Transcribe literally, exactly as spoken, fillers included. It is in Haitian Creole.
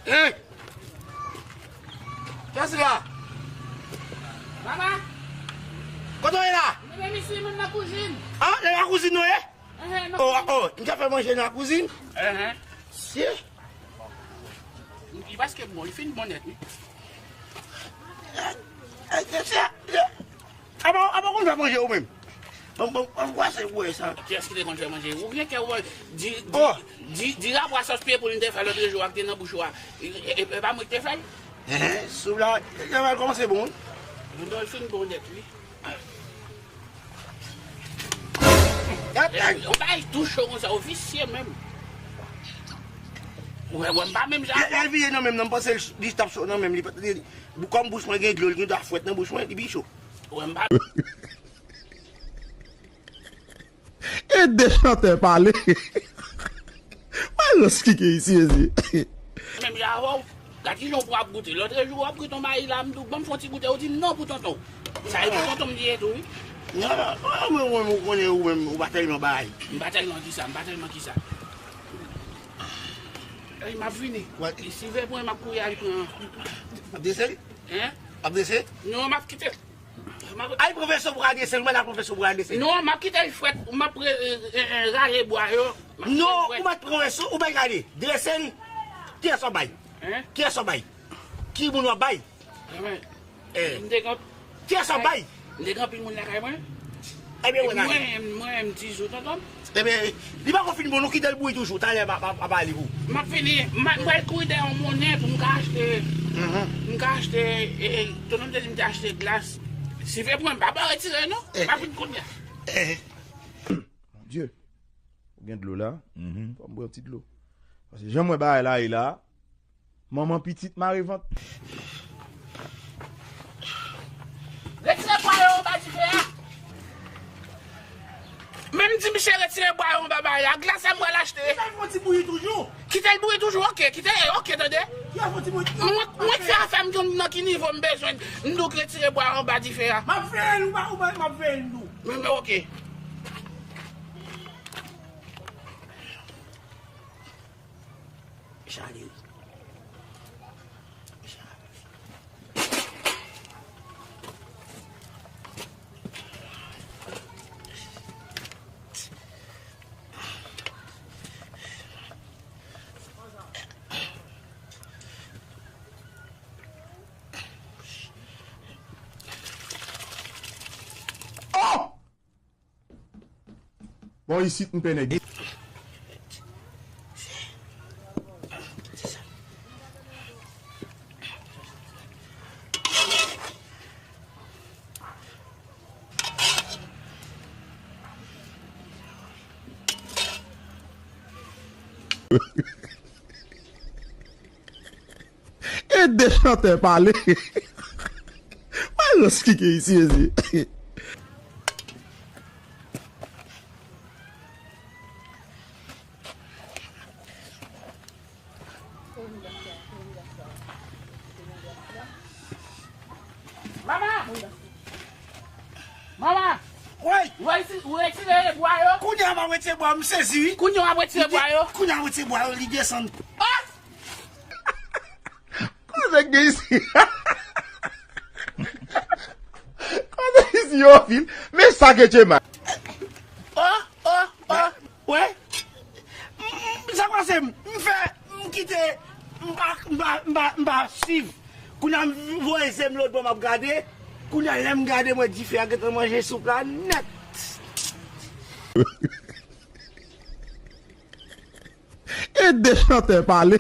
Hein? Kiyès la? Mama! Kote w ye la? Mwen menm isi, mwen nan kouzin. Ah, nan la kouzin nou ye? Ehe, nan kouzin. Oh, oh, m ka fè manje nan la kouzin? Ehe. Sye. Li paske bon, li fin bon nèt, wi. Eh, eh, eh, eh. Apa, apa w konn fè manje ou menm? Bon, bon, bon, kwa se wè sa? Kiyès ki te konn fè manje? Ou gen kè wè, di, di, di, di rapò a sòs pye poul m te fè lòt jou a ki te nan bouch ou a. E, e, e pa mwen ki te fè l? Ehe, soup la, e, e, kòmanse bon, wi. Bon, li fin bon nèt, wi. Gad, gad. Yon bagay tou cho konsa, ou visye menm. Ou wè, wè, m pa menm jan. Lè, lè l vire nan men m nan, m panse l ch-, li t ap cho nan men m, li pa t, li, kòm bouch mwen gen dlo, li gen dwa fwèt nan bouch mwen, li pi cho. Ou wè, m pa. E de chantè pale. Malòs ki gen isi, Jezi. Menm jan avè w, gad kijan w ap goute. Lòtrejou, w ap goute yon mayi la, m di w, ban m fè yon ti goute, ou di m non pou tonton w. Sa e pou tonton m li ye tou, wi. Non, non, non, mwen, mwen, mwen konnen ou menm, ou pa tèlman bay. M pa tèlman kisa, m pa tèlman kisa. Ey, m ap vini. Wè. Si vle pran, m ap kouri al pran. Ap dese? Hein? Ap dese? Non, m ap kite. Ay, pwofesè, ou pral drese l, ou mèt al pwofesè, ou pral drese l. Non, m ap kite l frèt, m ap re-, e, e, e, rale bwa yo. M ap kite l frèt. Non, ou mèt pwofesè, ou bay rale. Drese l. Kiyès w ap bay? Hein? Kiyès w ap bay? Ki moun w ap bay? Mwen. Eh. M te gen, kiyès w ap bay? M te gen anpil moun lakay mwen. Ebyen, wè la. Mwen, mwen, m di jou, tonton. Ebyen, li pa ko fin bon, nou kite l bouyi toujou. Talè, m a, m a, m a pale pou. M ap fini, m a, m pral kouri dèyè yon monnen pou m ka achte, mhm, m ka achte, e, e, tonton m te di m te achte glas. Si vle pou mwen, m pa ba retire, non. Eh. M ap vin kounye a. Eh. Mon Dieu. Ou gen dlo la? Mhm. Fò m bwè yon ti dlo. Paske jan m wè bagay la ye la, manman pitit mare vant. Retire bwa yo anba dife a. Men m di misye retire bwa yo anba bagay la. Glas la m pral achte. Kite l fè yon ti bouyi toujou. Kite l bouyi toujou, oke. Kite, oke, tande. Kite l fè yon ti bouyi. Mwen, mwen fè afè m, konn nan ki nivo m bezwen. M di w retire bwa yo anba dife a. M ap veye l, ou pa, ou pa, m ap veye l tou. Men, men, oke. Chale wi. Oh! Bon, isit m pè nèg. E de chantè pale. Malòs ki gen isi, Jezi. Mama! Mama! Woy! Ou reti-, ou retire bwa yo? Kounye a m ap retire bwa yo, m sezi wi. Kounye a w ap retire bwa yo? Kounye a m retire bwa yo, li desann. Ah! Koze k gen isi? Koze isi yo anpil. Men sa ke Chema. Oh, oh, oh. Wè. M, m, sa k pase m? M fè, m kite, m pa, m pa, m pa, m pa swiv. Kounye a m voye je m lòt bò m ap gade. Kounye a lè m gade m wè dife a gentan manje soup la nèt. E de chantè pale.